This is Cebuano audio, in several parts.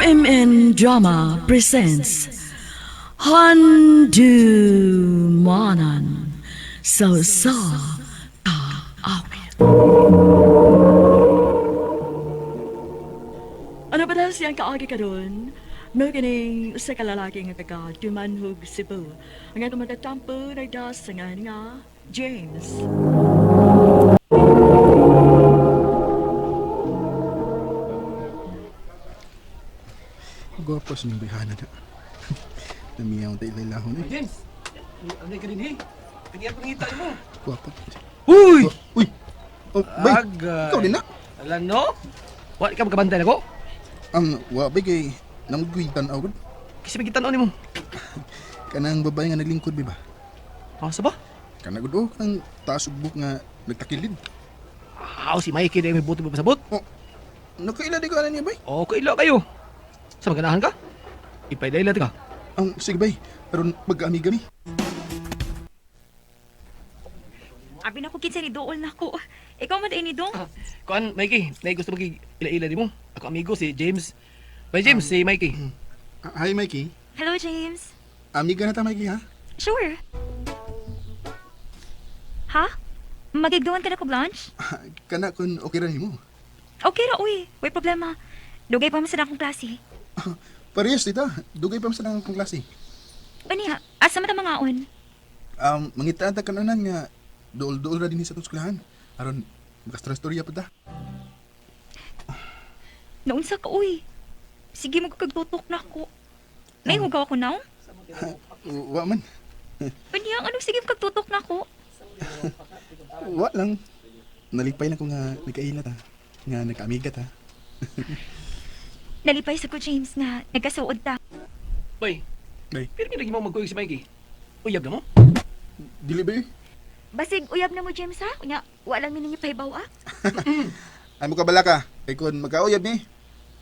RMN Drama presents Handu Manan So Sa Kaawit. Ano ba dahil siyang kaagi karon? Maganing sa kalalaki nga taga Dumanhug, Cebu. Ang atong matatampo nagdas sa nga nga James. Gwapo sa niyong bihana na. Namiyaw tayo lailahon eh. James, ano ka din eh? Kanya ko nangita mo. Gwapo. Uy! Oh, uy! Oh, bay! Agay. Ikaw din na! Ala no? Wa ka magkabantay nako? Wa bay kay namuggoy tanaw gud. Kasi may gitan-aw nimo. Kanang babae nga naglingkod bay ba? Asa ba? Kana gud oh, kanang taas ug buhok nga nagtakilid. Ah, si Mikey dahil may buto pa pasabot. Oh, nakaila di ko ana niya bay. O, kaila kayo. Sa maganahan ka? Ipaydaylat ka. Sige bay, aron magkaamiga mi. Abi na ko kinsa ni Dool na ko. Ikaw man ni Dong. Kuan, Mikey, nay gusto magig ila-ila nimo. Ako amigo si James. Bay James, si Mikey. Ah, hi Mikey. Hello, James. Amiga na ta Mikey ha. Sure. Ha? Magigduan ka na ko lunch? Kana kun okay ra nimo. Okay ra uy. Way problema. Dugay pa man sa akong klase. Parehas dita, dugay pa man sa akong klase. Unya, asa man ta mangaon? Mangita ta kanunan nga duol-duol ra dinhi sa atong eskwelahan. Aron makastorya pa ta. Naunsa ka uy. Sige mo kagtutok na ko. Nahihugaw ako now? Wa man. Unya, anong sige mo kagtutok na ko? Wa lang. Nalipay lang ko nga nagkaila ta. Nga nagkaamiga ta. Nalipay sa ko, James, nga nagkasuod ta. Bay, Bay, pero may lagi mo magkuyog si Mikey. Uyab na mo? dili ba eh? Basig uyab na mo, James, ha? Unya, wala mi ninyo pahibaw, ah. Ay mo kabala ka. Kay kun magkauyab ni.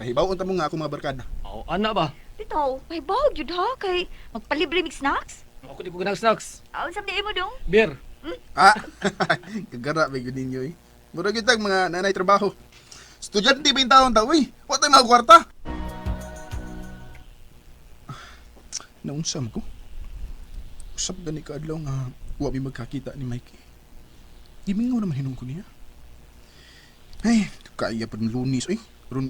Pahibaw unta mo nga ako mga barkada. O, ana ba? Bitaw, pahibaw gyud ha kay magpalibre mig snacks. Ako di ko ganang snacks. Aon sa mo dong? Beer. Ah, kagara ba gyud ninyo eh. Mura gyud tag mga nanay trabaho. Estudyante ba yung taon ta, uy? Wa tay mga kwarta. Naunsam ko. Usap gani ka adlaw nga wa mi magkakita ni Mikey. Gimingaw naman hinong ko niya. Ay, kaya pa ng Lunes, uy. Ron,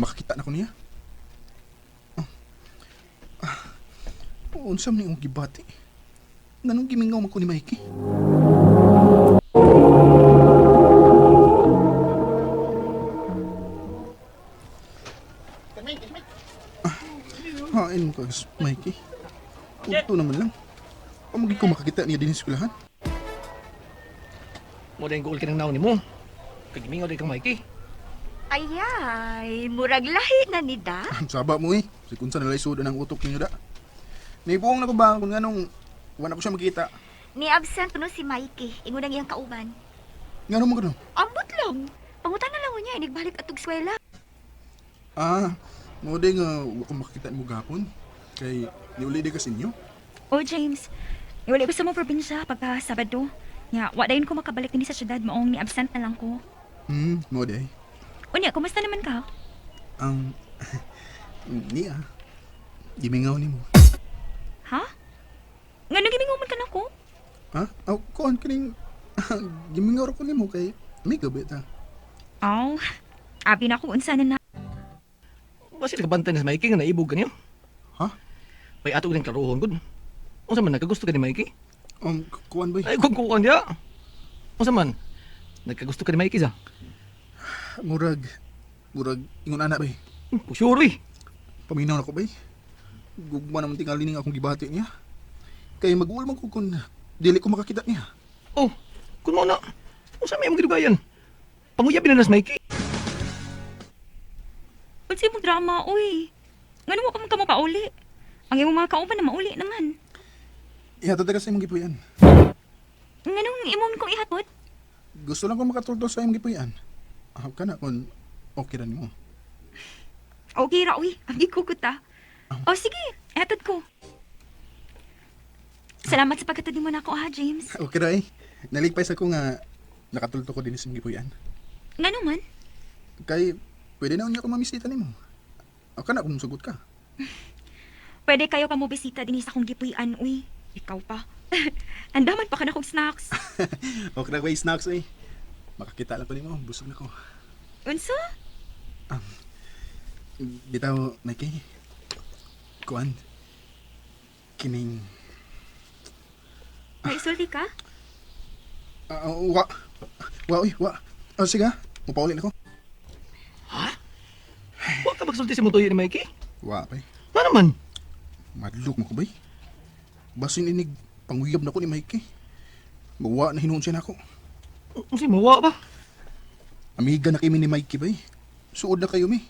makakita na ko niya. Ah, ah, unsam ni akong gibati. Nganong gimingaw man ko ni Mikey? Hain mo ka, Mikey. Udto naman lang. Pamagi ko makakita niya din sa eskwelahan. Mo dahil goal ka ng naon nimo. Kag gimingaw din kang Mikey. Ayay, murag lahi na ni da. Ang saba mo eh. Si kunsa nalay sudan ang utok ninyo da. Naibuong na ko ba kung anong wala ko siya makita. Ni absent kuno si Mikey, ingon ang iyang kauban. Ngano mo gano? Ambot lang. Pangutan na lang unya inigbalik atog eskwela. Ah, mo di nga wa ko makakita mo gapon. Kay niuli di ka sa inyo. Oh James, iwali ko sa mong probinsya pagka Sabado. Nya, wa dayon ko makabalik dinhi sa syudad maong ni absent na lang ko. Mo di ay. Unya, kumusta naman ka? Ang niya. Gimingaw nimo. Ha? Ngano gimingaw man ka nako? Ha? Aw, kuan kaning gimingaw ra ko nimo kay may gabi ta. Aw, abi na ko unsa na na. Basta nakabantay na si Mikey nga naibog ka niyo. Ha? Bay ato ng klarohon gud. Unsa man nagkagusto ka ni Mikey? Kuan ba? Ay, kung kuan diya. Unsa man? Nagkagusto ka ni Mikey sa? Murag murag ingon ana bay. Sure eh. Paminaw na ko bay. Gugma naman tingali ning akong gibati niya. Kay mag-uol man ko kung dili ko makakita niya. Oh, kung mo na. Unsa may imong gidugayan? Panguyab na si Mikey. Unsa imong drama, uy? Ngano mo ka man ka makauli? Ang imong mga kauban na mauli naman. Ihatod ka sa imong gipuy-an. Nganong imong kong ihatod? Gusto lang ko makatulto sa imong gipuy-an. Ah, kana kung okay ra nimo. Okay ra, uy. Abi ko kuta. O sige, ihatod ko. Salamat sa paghatod nimo nako ha, James. Okay ra eh. Naligpay sa ko nga nakatulto ko din sa imong gipuy-an. Ngano man? Kay pwede na unya ko mamisita nimo. Kana kung sagot ka. Pwede kayo ka mo bisita dinhi sa akong gipuy-an, uy. Ikaw pa. Andaman pa ka na kong snacks. Okay na ko yung snacks eh. Makakita lang ko nimo, busog na ko. Unsa? Bitaw, Mikey. Kuan. Kining May isulti ka? Wa. Wa uy, wa. Oh, sige. Mupauli na ko. Wa ka magsulti sa imong tuyo ni Mikey? Wa pa. Nga naman. Madlok mo ko bay. Basin inig panguyab na ko ni Mikey. Mawa na hinuon siya nako. Unsay mawa ba? Amiga na kami ni Mikey bay. Suod na kayo mi.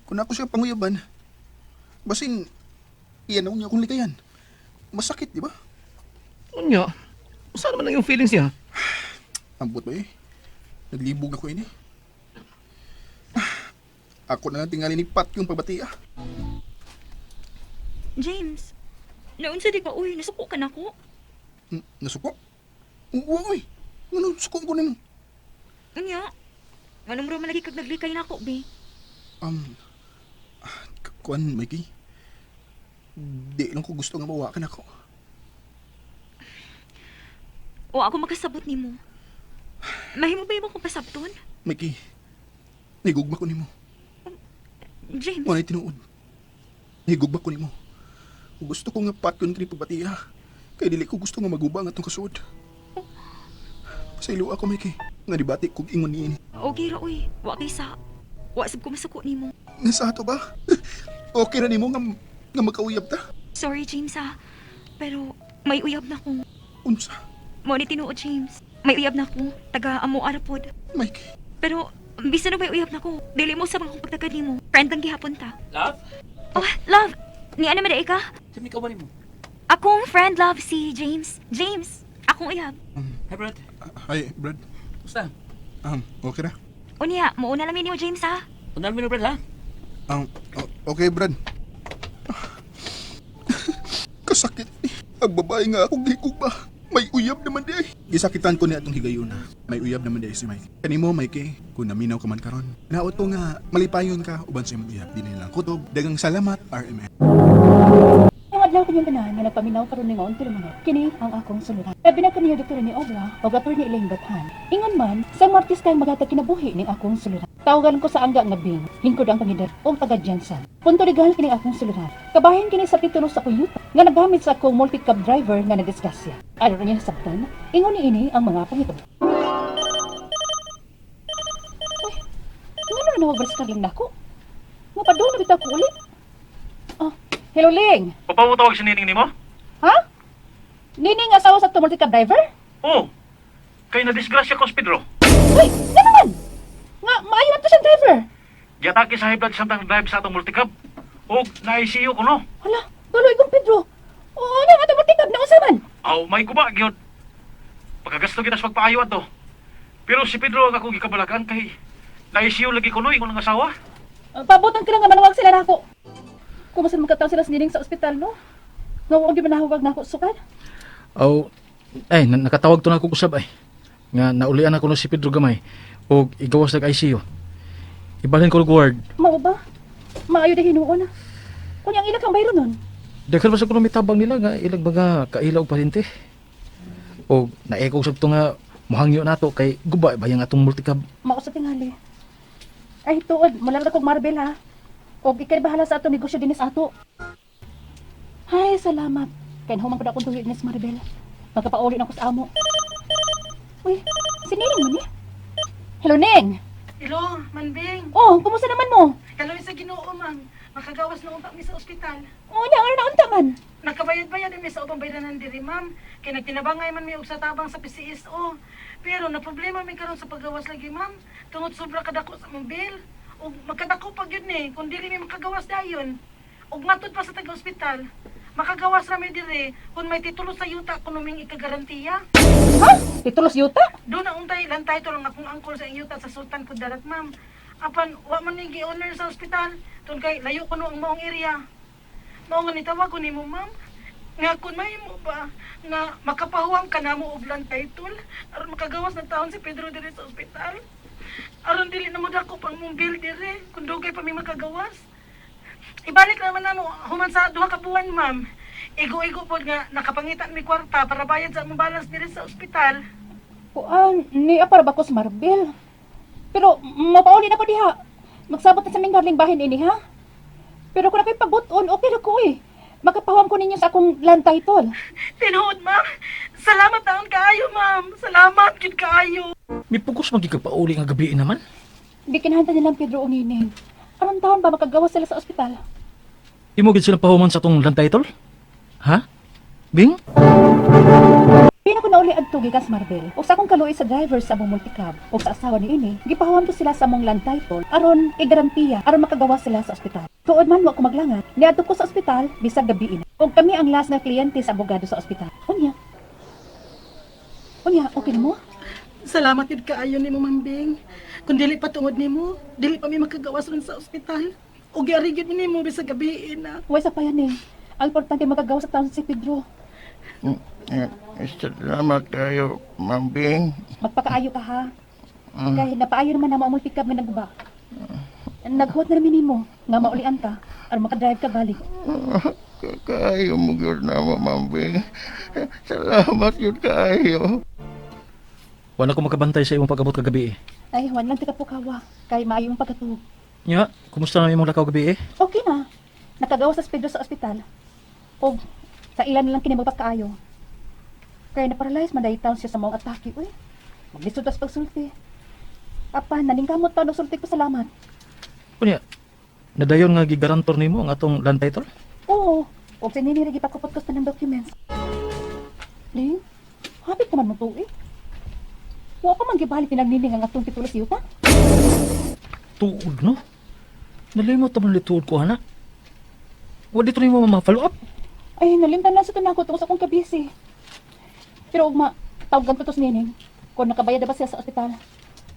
Kung ako siya panguyaban, basin iyan ako niya akong likayan. Masakit, di ba? Unya. Usa naman ang iyong feelings niya? Ambot ba eh. Naglibog ako ini. Ako na lang tingali ni Pat yung pagbati ah. James, naunsa di ka, uy. Nasuko ka na ko. Nasuko? Uwa oy. Ngano suko ko nimo? Unya. Anong man lagi kag naglikay na ako, be? Um, kuan, Mikey. Di lang ko gusto nga mawakan ako. O ako makasabot nimo. Mahimo ba imo kong pasabton? Mikey, nahigugma ko nimo. James, Wala'y tinuod. Nahigugma ko nimo. Gusto ko nga patyon kini pagbatiya. Kay dili ko gusto nga maguba ang atong kasuod. Pasaylo ako, Mikey. Nga dibati kog ingon niini. okay ra uy. Wa kay sa wa sab ko masuko nimo. Nga sa ato ba? Okay ra nimo nga nga magkauyab ta? Sorry, James ah. Pero may uyab na ko. Unsa? Mo ni tinuod, James. May uyab na ko. Taga amo ara pod. Mikey, Pero bisan na may uyab na ko, dili mo sa mga kong pagtagad nimo. Friend lang gihapon ta. Love? Oh, love. Ni ano man ka? Sa mi kauban nimo. Akong friend love si James. James, akong uyab. Hi Brad. Hi, Brad. Kumusta? Okay ra? Unya, muuna lang ni James ah. Undan mo Brad ha? Okay, Brad. Kasakit. Ang babae nga akong gihigugma. May uyab naman di ay. Gisakitan ko ni atong higayuna. May uyab naman di ay si Mike. Kanimo, Mike, kung naminaw ka man karon. Naot ko nga malipayon ka uban sa imong uyab. Di nilang kutob. Dagang salamat, RMN. Ang adlaw kanyang tanan nga nagpaminaw karon ni maunti mga kini ang akong suluran. Labi na kaniyo Dr. ni Obra ug attorney Elaine Bathan. Ingon man, sang Martes kang magatag kinabuhi ning akong suluran. Tawagan ko sa angga nga Bing, hingkod ang pangidar og taga Jensen. Punto legal kini akong suluran. Kabahin kini sa titulo sa Toyota nga nagamit sa akong multi-cab driver nga nadisgrasya. Aron niya nasabtan, ingon ni ini ang mga pangitabo. Uy, ngano na nawag lang nako? Nga pa doon na bitaw ko ulit. Ah, hello Ling. Papawatawag si Nining nimo? Ha? Nining asawa sa tumulti cab driver? Oo. Kay na-disgrasya ko si Pedro. Uy, nga naman! Nga, maayo na to siyang driver. Giatake sa high blood samtang drive sa atong multicab. Og na-ICU ko no. Hala, tuloy kong Pedro. Oo, nga nga tumulti cab na usa man. Aw, may guba gyud. Pagkagasto kita sa pagpaayo adto. Pero si Pedro ang akong gikabalakan kay na-ICU lagi ko no ingon ang asawa. Pabutan ka lang nga manawag sila nako. Kumusta magkataon sila sa Nining sa ospital, no? Nga huwag di manahugag nako sukad. Aw, ay, nakatawag to na ako usab ay. Nga naulian ako no si Pedro gamay og igawas nag ICU. Ibalhin ko og ward. Mao ba? Maayo na hinuon. Kung ang ilag kang bayro nun. Daghan ba sa kuno mitabang nila nga ilang baga kaila og pasyente. Og naeko usab to nga mohangyo nato kay guba ba yang atong multicab. Mao sa tingali. Ay, tuod, mula na kong Marvel ha. Og ikay bahala sa atong negosyo dinis ato. Ay, salamat. Kay nahuman pud akong tuyo dinis Marvel. Magkapauli na ako sa amo. Uy, si Nining man ni? Hello, Ning. Hello, Manbing. Oh, kumusta naman mo? Kaloy sa Ginoo, ma'am. Makagawas na unta mi sa ospital. Oh, nya ano na unta man? Nakabayad-bayad mi sa ubang bayranan diri, ma'am. Kay nagtinabangay man mi og sa tabang sa PCSO. Pero na problema mi karon sa paggawas lagi, ma'am. Tungod sobra kadako sa among bill. Ug magkadako pa gyud ni kung dili mi makagawas dayon. Ug matud pa sa taga-ospital. Makagawas ra mi diri kung may titulo sa yuta kuno ming ikagarantiya. Ha? Titulos yuta? Doon na untay lan title ang akong angkol sa iyong yuta sa Sultan Kudarat, ma'am. Apan wa man ni gi-owner sa ospital tun kay layo kuno ang maong area. Mao nga nitawag ko nimo, ma'am. Nga kun mahimo ba nga makapahuwang ka namo og land title aron makagawas na taon si Pedro diri sa ospital. Aron dili na mo dako pang mong bill diri kun dugay pa mi makagawas. Ibalik naman namo human sa 2 ka buwan, ma'am. Igo-igo pod nga nakapangita mi kwarta para bayad sa among balance diri sa ospital. Kuan, niya para ba ko sa Marbel? Pero mapauli na ko diha. Magsabot na sa ming darling bahin ini ha. Pero kung ako'y pabuton, okay ra ko eh. Makapahuam ko ninyo sa akong land title. Tinuod, ma'am. Salamat taon kaayo, ma'am. Salamat gid kaayo. Mipugos man gyud kag pauli nga gabi naman. Gikinahanglan nilang Pedro og Nining. Aron taon ba makagawas sila sa ospital? Imo gid silang pahuman sa atong land title? Ha? Bing? Pina ko nauli adto gikan sa Marbel. Ug sa akong kaluoy sa driver sa among multicab ug sa asawa ni ini, gipahuam ko sila sa among land title aron igarantiya aron makagawas sila sa ospital. Tuod man wa ko maglangat, niadto ko sa ospital bisag gabi ina. Ug kami ang last nga kliyente sa abogado sa ospital. Unya. Unya, okay na mo? Salamat gid kaayo nimo, Ma'am Bing. Kung dili pa tungod nimo, dili pa mi makagawas ron sa ospital. Ug giari gyud mi nimo bisag gabi na. Way sa payan eh. Ang importante makagawas sa taon si Pedro. Eh, salamat kayo, Ma'am Bing. Magpakaayo ka ha. Kay napaayo naman na mo multicab nga nagba. Naghuot na namin nimo nga maulian ka aron makadrive ka balik. Kaayo mo gyud na mo, Ma'am Bing. Salamat gyud kaayo. Wala ko makabantay sa imong pag-abot kagabi eh. Ay, Juan lang tika pukawa. Kay maayo ang pagkatuog. Nya, kumusta na imong lakaw gabi eh? Okay na. Nakagawa sa Pedro sa ospital. Og sa ilan na lang kini magpakaayo. Kay na-paralyze man dahil taon siya sa mga atake. Uy, maglisod tas pagsulti. Apan, naningkamot pa sulti ko salamat. Unya, nadayon nga gigarantor nimo ang atong land title? Oo, og sa nini lagi pakupot ko sa ng documents. Ling, hapit naman mo to eh. Wa pa man gibalik ni nagnining ang atong titulo sa yuta. Tuod no? Nalimot naman ulit tuod ko, ana. Wa dito nimo ma-follow up. Ay, nalimtan lang sa tanako tungkol sa akong kabisi. Pero ugma, tawagan ko to sa nining. Kung nakabayad na ba siya sa ospital.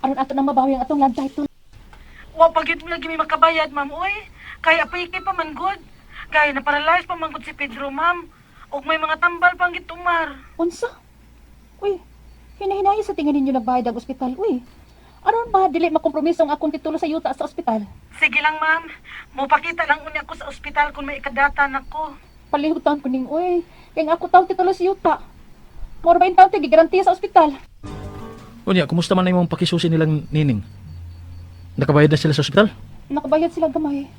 Aron ato nang mabawi ang atong land title. Wa pa gyud mi lagi mi makabayad, ma'am. Oy, kay apay kay pa man gud. Kay na-paralyze pa man gud si Pedro, ma'am. Ug may mga tambal pang gitumar. Unsa? Uy, hinahinayo sa tingin ninyo nagbayad ang ospital. Uy, aron ba dili makompromiso ang akong titulo sa yuta sa ospital? Sige lang, ma'am. Mupakita lang unya ko sa ospital kung may ikadata nako. Palihog taon ko ning, uy. Kaya nga ako taong titulo sa yuta. Mura ba yung taon tayo gigarantiya sa ospital? Unya, kumusta man na imong pakisusi nilang nining? Nakabayad na sila sa ospital? Nakabayad sila gamay.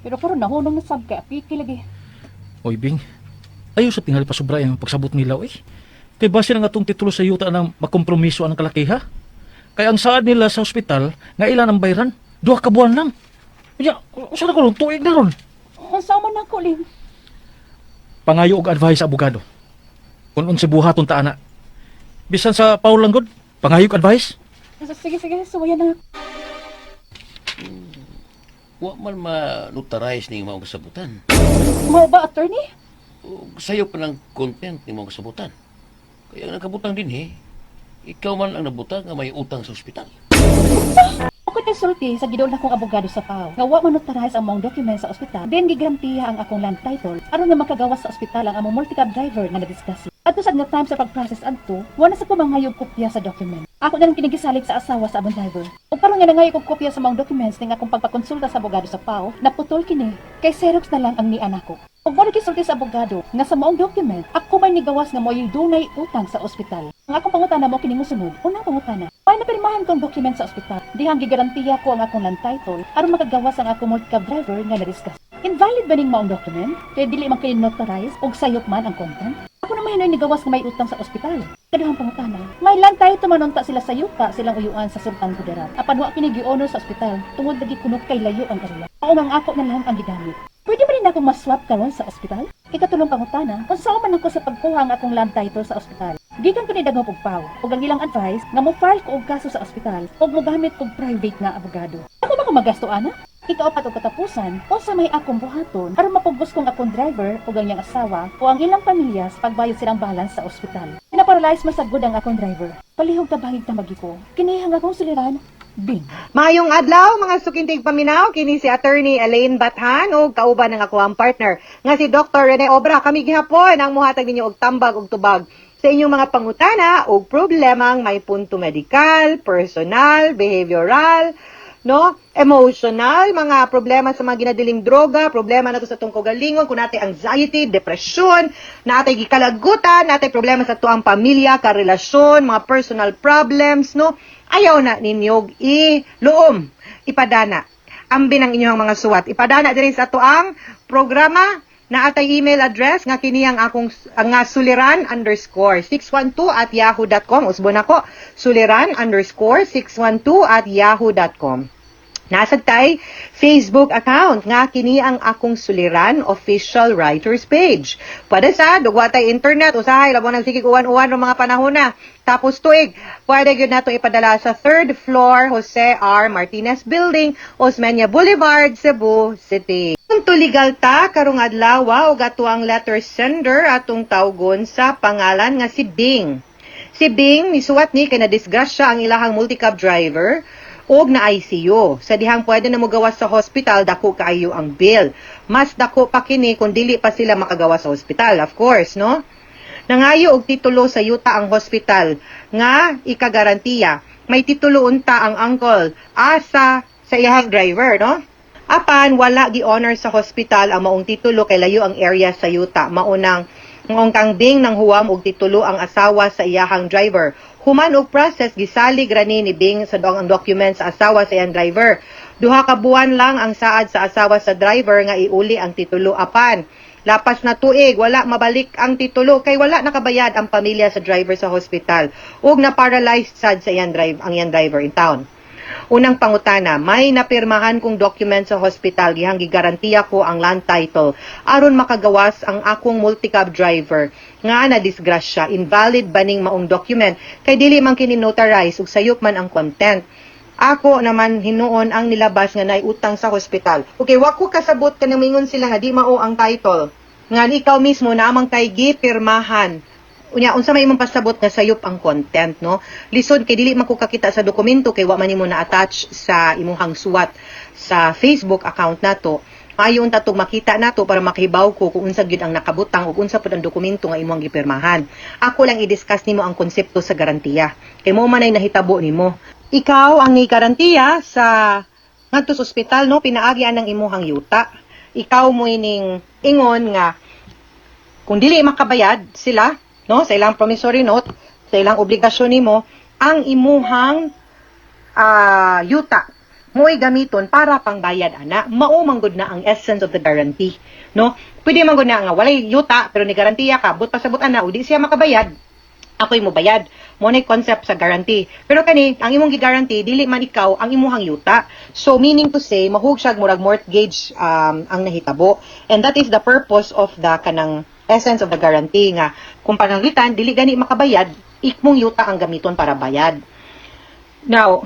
Pero karon nahunong na sab kay apiki lagi. Oy, Bing. Ayaw sa tingali pa sobra ang pagsabot nila, oy. Kay base na nga itong titulo sa yuta ng makompromiso ang kalakiha. Kay ang saad nila sa ospital, nga ilan ang bayran? 2 ka buwan lang. Unya, usa na ko ron, tuig na ron. Unsa man ako, Ling? Pangayo og advice sa abogado. Kung unsa buhaton ta ana. Bisan sa Paul lang gud, pangayo og advice. Sige, sige, suwayan na. Wa man ma-notarize ning mga kasabutan. Mao ba, attorney? Ug sayo pa ng content ning mga kasabutan. Kaya ang nagkabutang din eh, ikaw man ang nabutang nga may utang sa ospital. Ako sulti sa gidol akong abogado sa PAW. Nga wa man notarize ang mong document sa ospital. Then gigarantiya ang akong land title aron nga makagawas sa ospital ang among multicab driver nga nadisgrasya. Adto sad nga time sa pag-process adto, wa na sa ko mangayog kopya sa document. Ako na lang kinigisalig sa asawa sa among driver. Ug karon nga nangayo kog kopya sa mga documents ning akong pagpakonsulta sa abogado sa PAW, naputol kini. Kay Xerox na lang ang nian ako. Ug mo gisulti sa abogado nga sa maong document, ako may nigawas nga mo'y dunay utang sa ospital. Ang akong pangutana mo kini mosunod. Unang pangutana, may napirmahan kong document sa ospital. Dihang gigarantiya ko ang akong land title aron makagawas ang akong multicab driver nga nadiscuss. Invalid ba ning maong document? Kay dili man kay notarize og sayop man ang content? Ako naman hinoy nigawas nga may utang sa ospital. Kaduhang pangutana, may land title man unta sila sa yuta silang uyuan sa Sultan Kudarat. Apan wa kini gi-honor sa ospital tungod lagi kuno kay layo ang area. Mao nga ang ako na lang ang gigamit. Pwede ba rin akong maswap karon sa ospital? Ikatulong pangutana, unsa man ako sa pagkuha ang akong land title sa ospital. Gikan ko ni Dagop og PAW ug ang ilang advice nga mo file ko og kaso sa ospital ug mogamit kog private nga abogado. Ako ba ko magasto ana? Ikaapat og katapusan, unsa may akong buhaton aron mapugos kong akong driver ug ang iyang asawa o ang ilang pamilya sa pagbayad silang balance sa ospital. Naparalyze masagod ang akong driver. Palihog tabangig tamagi ko. Kinihang akong suliran, Bing. Maayong adlaw mga sukintig paminaw, kini si Attorney Elaine Bathan ug kauban ng ako ang partner nga si Dr. Rene Obra. Kami gihapon ang muhatag ninyo og tambag ug tubag sa inyong mga pangutana ug problemang may punto medikal, personal, behavioral, no? Emotional, mga problema sa mga ginadiling droga, problema nato sa atong kaugalingon, kung natay anxiety, depression, natay gikalagutan, natay problema sa atuang pamilya, karelasyon, mga personal problems, no? Ayaw na ninyo i-luom, ipadana. Ambin ang inyong mga suwat. Ipadana diri sa atoang programa na atay email address nga kini ang akong ang nga suliran_612@yahoo.com. Usbon ako, suliran_612@yahoo.com. Nasa tay Facebook account nga kini ang Akong Suliran Official Writers Page. Pwede sa dugwa tay internet usahay labo nang sige uwan-uwan ro mga panahon na. Tapos tuig, pwede gyud nato ipadala sa third floor, Jose R. Martinez Building, Osmeña Boulevard, Cebu City. Kung tuligal ta karong adlaw ug ato ang letter sender atong tawgon sa pangalan nga si Bing. Si Bing nisuwat ni kay nadisgrasya ang ilahang multicab driver og na ICU. Sa dihang pwede na mogawas sa hospital, dako kaayo ang bill. Mas dako pa kini kung dili pa sila makagawas sa hospital, of course, no? Nangayo og titulo sa yuta ang hospital nga ikagarantiya. May titulo unta ang uncle asa sa iyang driver, no? Apan wala gi-honor sa hospital ang maong titulo kay layo ang area sa yuta. Maunang Ngong kang Bing nang huwam og titulo ang asawa sa iyahang driver. Human og process, gisalig rani ni Bing sa dong ang document sa asawa sa iyang driver. 2 ka buwan lang ang saad sa asawa sa driver nga iuli ang titulo, apan lapas na tuig wala mabalik ang titulo kay wala nakabayad ang pamilya sa driver sa hospital ug na paralyzed sad sa iyang drive ang iyang driver in town. Unang pangutana, may napirmahan kong document sa hospital gihang gigarantiya ko ang land title aron makagawas ang akong multicab driver nga na disgrasya. Invalid ba ning maong document kay dili man kini notarize ug sayop man ang content? Ako naman hinuon ang nilabas nga naay utang sa hospital. Okay, wa ko kasabot kanang mingon sila nga di mao ang title. Nga ikaw mismo na amang kay gipirmahan. Unya, unsa may imong pasabot nga sayop ang content, no? Lisod kay dili man ko kakita sa dokumento kay wa man nimo na-attach sa imuhang suwat sa Facebook account nato. Maayo unta tog makita nato para makibaw ko kung unsa gyud ang nakabutang ug unsa pud ang dokumento nga imong gipirmahan. Ako lang i-discuss nimo ang konsepto sa garantiya. Kay mo man ay nahitabo nimo. Ikaw ang ni garantiya sa ngadto sa ospital, no, pinaagi ang imuhang yuta. Ikaw mo ining ingon nga kung dili makabayad sila, no, sa ilang promissory note, sa ilang obligasyon nimo, ang imuhang yuta mo'y gamiton para pangbayad ana. Mao man gud na ang essence of the guarantee, no? Pwede man gud na nga walay yuta pero ni garantiya ka, but pasabot ana o di siya makabayad, ako'y mobayad. Mo na concept sa guarantee. Pero kani, ang imong gi-guarantee, dili man ikaw ang imuhang yuta. So meaning to say, mahug siya murag mortgage ang nahitabo. And that is the purpose of the kanang essence of the guarantee nga kung pananglitan dili gani makabayad, imong yuta ang gamiton para bayad. Now,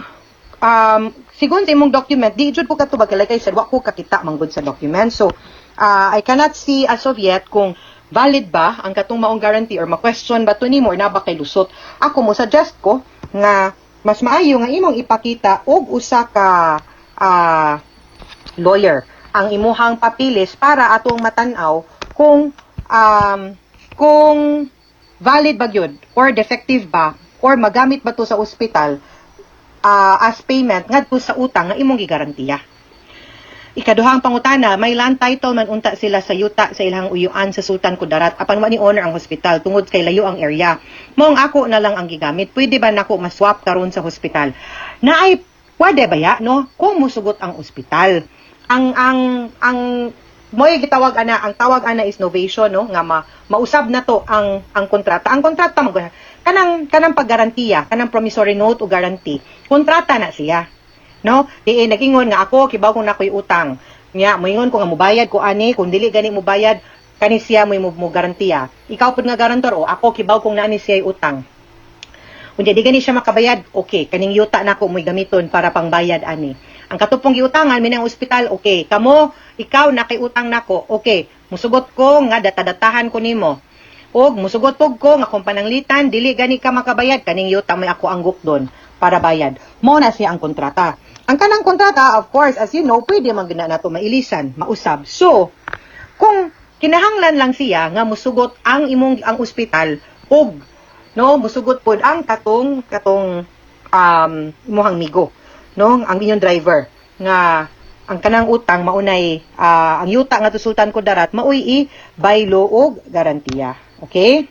sigon sa imong document, di jud ko katubag, like I said, wa ko kakita manggod sa document. So, I cannot see as of yet kung valid ba ang katong maong guarantee or ma-question ba to nimo or na ba kay lusot. Ako mo suggest ko nga mas maayo nga imong ipakita og usa ka lawyer ang imuhang papilis para atong matan-aw kung valid ba gyud or defective ba or magamit ba to sa ospital as payment ngadto sa utang nga imong gigarantiya. Ikaduhang pangutana, may land title man unta sila sa yuta sa ilang uyuan sa Sultan Kudarat apan wa ni honor ang hospital tungod kay layo ang area. Maong ako na lang ang gigamit. Pwede ba nako ma-swap karon sa hospital? Naay pwede ba ya, no? Kung musugot ang ospital. Ang mo'y gitawag ana, ang tawag ana is novation, no, nga mausab na to ang kontrata. Ang kontrata mo kanang paggarantiya, kanang promissory note o guarantee. Kontrata na siya. No? Di nag-ingon nga ako kibaw kung nakoy utang. Nya moingon ko nga mubayad ko ani, kung dili gani mubayad kani siya mo garantiya. Ikaw pud nga garantor o ako kibaw kung naani siya utang. Unya di gani siya makabayad, okay, kaning yuta nako mo'y gamiton para pangbayad ani. Ang katupong giutangan mi ng ospital, okay. Kamo, ikaw na kay utang nako, okay. Musugot ko nga data-datahan ko nimo. Og musugot pug ko nga kung pananglitan dili gani ka makabayad, kaning yuta may ako anggok doon para bayad. Mo na siya ang kontrata. Ang kanang kontrata, of course, as you know, pwede man gina nato mailisan, mausab. So, kung kinahanglan lang siya nga musugot ang imong ang ospital og no musugot pod ang katong katong imuhang migo, no, ang inyong driver. nga ang kanang utang maunay ang yuta nga Sultan Kudarat maoy i baylo og garantiya. Okay?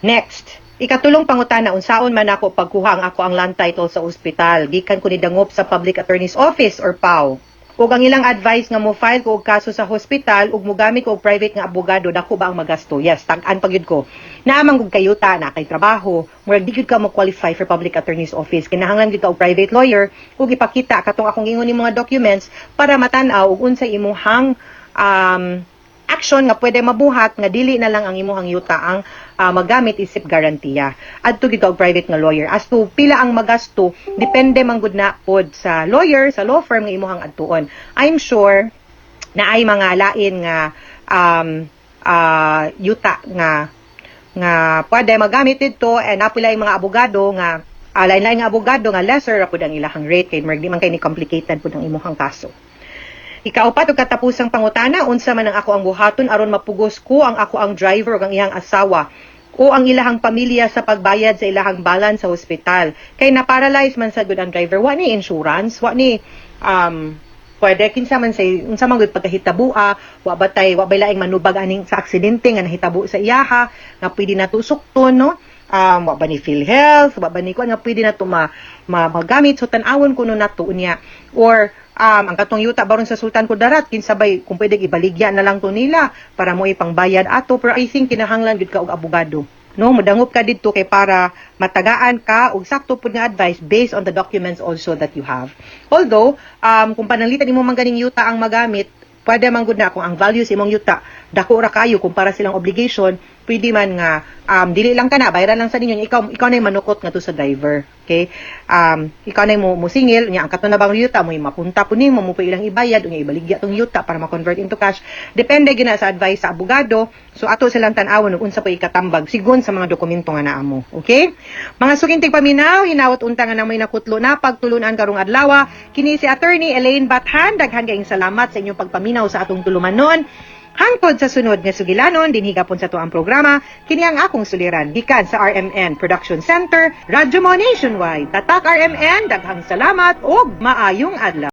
Next, ikatulong pangutana, unsaon man ako pagkuha ang ako ang land title sa ospital gikan ko ni dangop sa Public Attorney's Office or PAO? Ug ang ilang advice nga mo file ko og kaso sa hospital ug mogamit ko og private nga abogado, dako ba ang magasto? Yes, tag-an pa gyud ko. Naa man gud kayuta na kay trabaho, murag di gyud ka mo qualify for Public Attorney's Office. Kinahanglan gyud ka og private lawyer ug ipakita katong akong ingon ni mga documents para matan-aw ug unsay imuhang action nga pwede mabuhat nga dili na lang ang imuhang yuta ang magamit isip garantiya. Adto gyud ka og private nga lawyer. As to pila ang magasto, depende man gud na pod sa lawyer, sa law firm nga imuhang adtuon. I'm sure na ay mga lain nga yuta nga nga pwede magamit didto and naa mga abogado nga lain-lain nga abogado nga lesser ra pud ang ilahang rate kay murag di man kay ni complicated pud ang imuhang kaso. Ikaupat ug katapusang pangutana, unsa man ang ako ang buhaton aron mapugos ko ang ako ang driver ug ang iyang asawa o ang ilahang pamilya sa pagbayad sa ilahang balance sa ospital? Kay na-paralyze man sa gud ang driver, wa ni insurance, wa ni pwede kinsa man say unsa man gud pagkahitabua, wa batay wa bay laing manubag aning sa aksidente nga nahitabo sa iyaha nga pwede nato sukton, no? Wa ba ni PhilHealth, wa ba ni kuan nga pwede nato ma magamit? So tan-awon kuno nato unya or ang katong yuta baron sa Sultan Kudarat, kinsa bay kung pwede ibaligya na lang to nila para mo ipangbayad ato. Pero I think kinahanglan gud ka og abogado, no? Modangop ka didto kay para matagaan ka og sakto pud nga advice based on the documents also that you have. Although kung pananglitan nimo man ganing yuta ang magamit, pwede man gud na kung ang value sa imong yuta dako ra kayo kumpara silang obligation, pwede man nga dili lang kana bayaran lang sa ninyo, ikaw ikaw na manukot nga to sa driver. Okay, ikaw na mo musingil nya ang kato na bang yuta mo mapunta po nimo mo pa ilang ibayad, unya ibaligya tong yuta para ma-convert into cash. Depende gina sa advice sa abogado. So ato silang tan-awon ug unsa pa ikatambag sigon sa mga dokumento nga naa mo. Okay, mga suking tigpaminaw, hinawat unta nga namoy nakutlo na pagtulunan karong adlaw. Kini si Attorney Elaine Bathan. Daghan kaayong salamat sa inyong pagpaminaw sa atong tulumanon. Hangtod sa sunod nga sugilanon dinhi gapon sa atuang programa, kini ang akong suliran gikan sa RMN Production Center, Radyo Mo Nationwide. Tatak RMN, daghang salamat ug maayong adlaw.